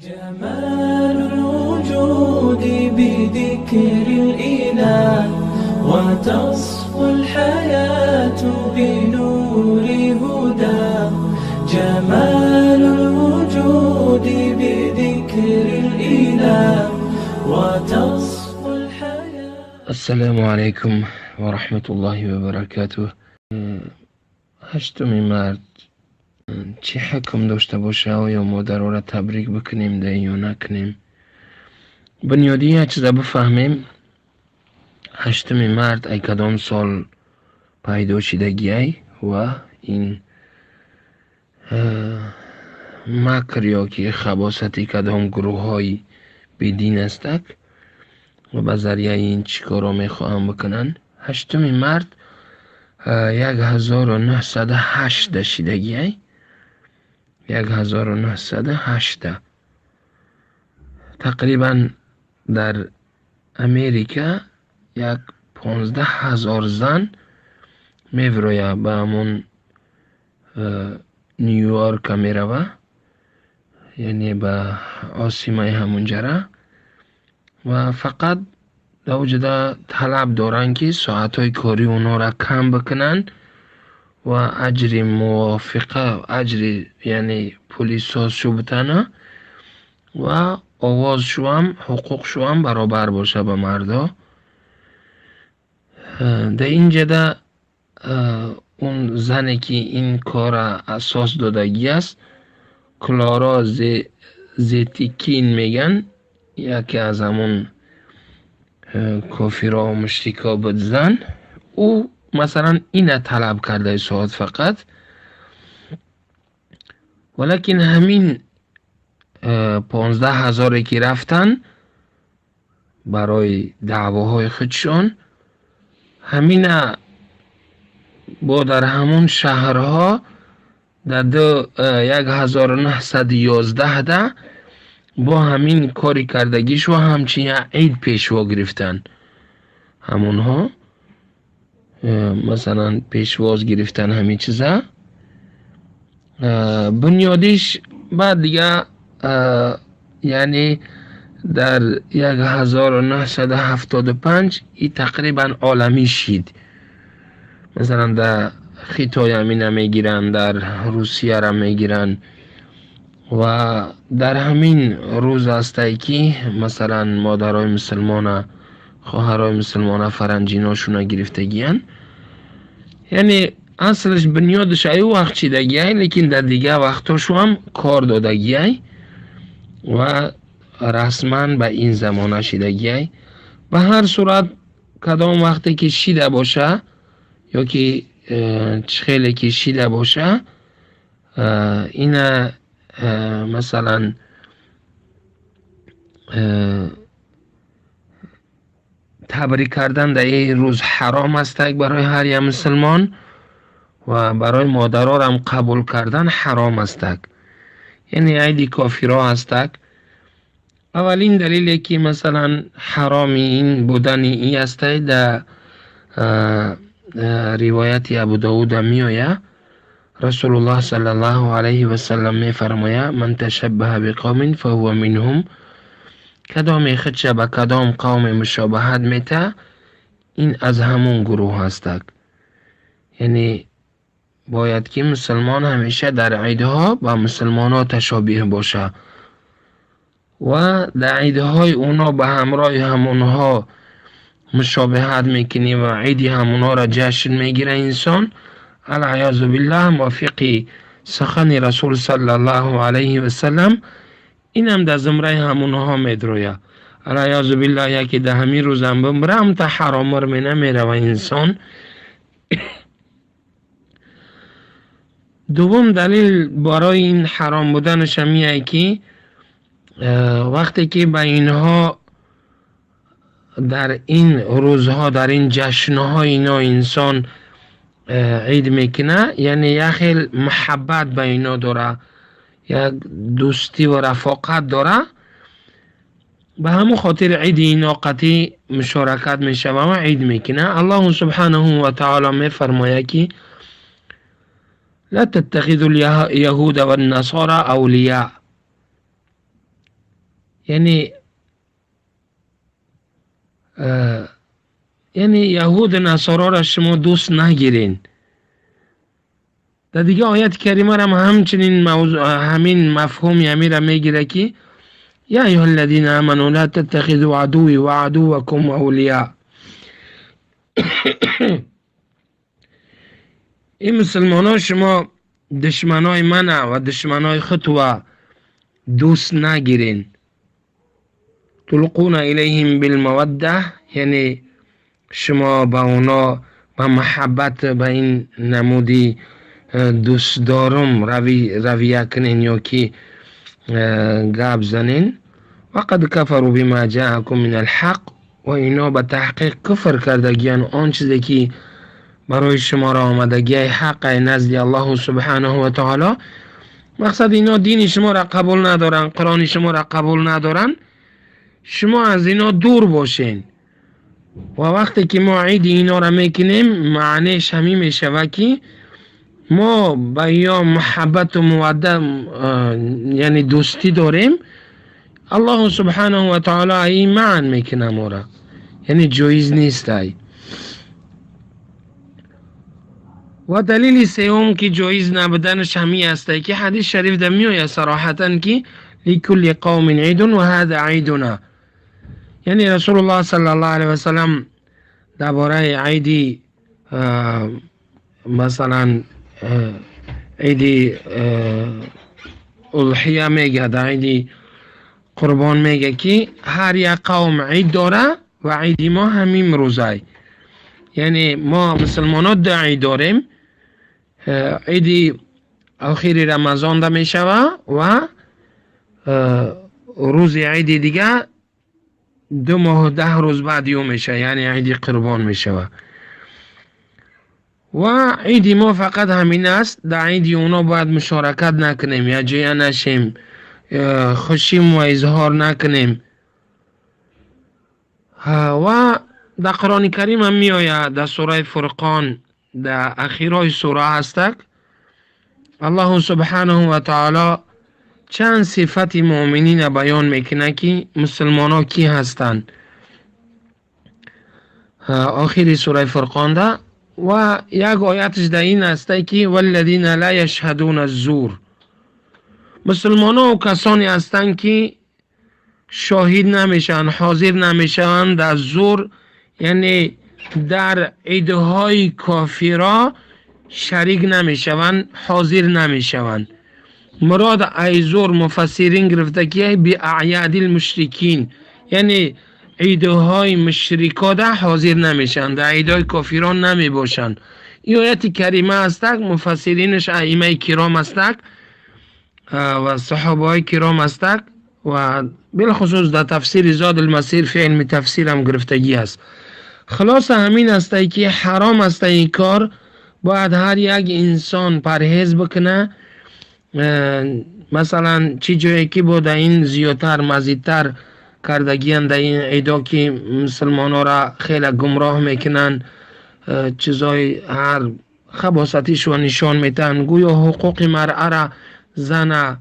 جمال الوجود بذكر الإله وتصفو الحياة بنور هدى جمال الوجود بذكر الإله وتصفو الحياة. Ассалому алайкум ва раҳматуллоҳи ва баракатуҳ. 8 март чӣ ҳукм дошта боша? Оё модароро табрик бикунем да ё накунем? Бунёдӣ як чиза бифаҳмем: 8 март ай кадом сол пайдо шидагиай ва ин макр ё ки хабосати кадом гурӯҳҳои бедин астак ва ба зарияи ин чӣ корро мехоҳанд бикунанд. 8 март 1908 шидагиай, 1908 тақрибан дар Америка як 15 000 зан мевироя, ба ҳамон Нью-Йорка мерава, яъне ба осимаи ҳамонҷара, ва фақат дар оҷода талаб доранд, ки соатҳои кории онҳоро кам бикунанд ва аҷри мувофиқа, аҷри, яъне пули созшу битана ва овозшуам, ҳуқуқшуам баробар боша ба мардо. Дар ин ҷада он зане, ки ин корра асос додагӣ аст, Клара Зеткин мегӯянд, яке аз ҳамон кофиро, мушрико буд зан. Ӯ масалан ина талаб кардаи соат фақат, валакин ҳамин 15 000-е ки рафтанд барои даъвоҳои худшон, ҳамина бо дар ҳамон шаҳрҳо дар 1911-да бо ҳамин кори кардагишо ҳамчун як ид пешво гирифтанд. Ҳамонҳо масалан пешвоз гирифтан ҳамин чиза. Бунёдиш баъд дига, яъне дар 1975 и тақрибан оламӣ шид. Масалан, дар Хитой ҳамина мегиранд, дар Русияра мегиранд ва дар ҳамин рӯз ҳастае, ки масалан модарои мусулмона, хоҳарои мусулмона фаранҷиношуна гирифтагиянд. Яъне аслаш, бунёдаш аю вақт чидагиай, лекин дар дигар вақтҳошуам кор додагиай ва расман ба ин замона шидагиай. Ба ҳар сурат, кадом вақте ки шида боша ё ки чӣ хеле ки шида боша, ина масалан табрик кардан дар ин рӯз ҳаром астак барои ҳар як мусулмон ва барои модарорам қабул кардан ҳаром астак, яъне айди кофиро ҳастак. Аввалин далеле, ки масалан ҳароми ин будани ин ҳастай, дар ривояти Абудовуда меояд. Расулуллоҳ саллаллоҳу алайҳи васаллам мефармояд: «Ман ташаббаҳа биқавмин фаҳува минҳум». Кадоме худша ба кадом қавме мушобаҳат мета, ин аз ҳамон гурӯҳ ҳастак. Яъне бояд ки мусулмон ҳамеша дар идҳо ба мусулмонҳо ташобиҳ боша ва дар идҳои оно ба ҳамроҳи ҳамонҳо мушобиҳат мекунӣ ва иди ҳамонҳоро ҷашн мегира инсон, алаъязу биллаҳ, мувофиқи сухани Расул саллаллоҳу алайҳи васаллам, инам дар зумраи ҳамонҳо медрояд. Алаъязу биллаҳ, яке дар ҳамин рӯзам бимра, ҳамта ҳаромор менамерава инсон. Дуввум далел барои ин ҳаром буданаш ҳамияе, ки вақте ки ба инҳо дар ин рӯзҳо, дар ин ҷашнҳои ино инсон ид мекунад, яъне як хел муҳаббат ба ино дора, як дӯстӣ ва рафоқат дора, ба ҳамон хотир иди ино қатъӣ мушоракат мешава ва ид мекунад. Аллоҳу субҳанаҳу ва таоло мефармояд, ки ла таттахизу лyaҳуда ваннасора авлия. یعنی یهود و نصارا را شما دوست نگیرین. در دیگه آیت کریمه را همچنین موضوع همین مفهوم یمی را میگیره که یا ایها الذین آمنوا لا تتخذوا عدوی و عدوکم اولیاء. این مسلمان ها شما دشمنای من و دشمنای خود و دوست نگیرین. تلقون الیهم بالموده، یعنی شما با اونا با محبت به این نمودی دوست دارم رویه کنین یا که گپ زنین. وقد کفروا بما جاءکم من الحق، و اینا به تحقیق کفر کردگیان آن چیزی که برای شما را آمدگی حق نزد الله سبحانه و تعالی. مقصد اینا دین شما را قبول ندارن، قرآن شما را قبول ندارن، شما از اینا دور باشین. و وقتی که ما عید اینا را میکنیم معنیش همین میشود که ما با یا محبت و موده یعنی دوستی داریم، الله سبحانه و تعالی این معن میکنه ما را، یعنی جایز نیست. و دلیل سوم که جایز نبودنش همی است که حدیث شریف در میآید صراحتا که لکل قوم عید و هذا عیدنا، یعنی رسول الله صلی الله علیه و سلم درباره عید مثلا عید اضحیه میگه، در عید قربان میگه که هر یک قوم عید داره و عید ما همین روزه، یعنی ما مسلمان ها دو عید داریم، عید آخر رمضان ده میشوه و روز عید دیگه 2 ماه 10 روز بعد یو میشه، یعنی عید قربان میشوه. و عید ما فقط همین است، در عید اونا باید مشارکت نکنیم یا جیا نشیم، خوشیم و اظهار نکنیم. و در قرآن کریم هم می آید در سوره فرقان در اخیرای سوره هستک، الله سبحانه و تعالی چند صفت مؤمنین بیان میکنه که مسلمان ها کی هستند. آخر سوره فرقان ده و یک آیتش در این است که والذین لا یشهدون الزور، مسلمان ها و کسانی هستند که شاهد نمیشن، حاضر نمیشن در زور، یعنی در عیدهای کافرا شریک نمیشوند، حاضر نمیشوند. مراد ای زور مفسرین گرفته که بی اعیاد المشرکین، یعنی عیدهای مشرکا ده حاضر نمیشن، در عیدهای کافران نمی باشند. این آیت کریمه هستک، مفسرینش ائمه کرام هستک و صحابه های کرام هستک و بالخصوص در تفسیر زاد المسیر فی علم تفسیر هم گرفتگی است. خلاص همین است که حرام است این کار، باید هر یک انسان پرهیز بکنه. مثلا چی جایی که بود این زیادتر مزیدتر کردگیان در این عیدا که مسلمان ها را خیلی گمراه میکنن، چیزای هر خباستیش و نشان میتن، گویا حقوق مرأه را زن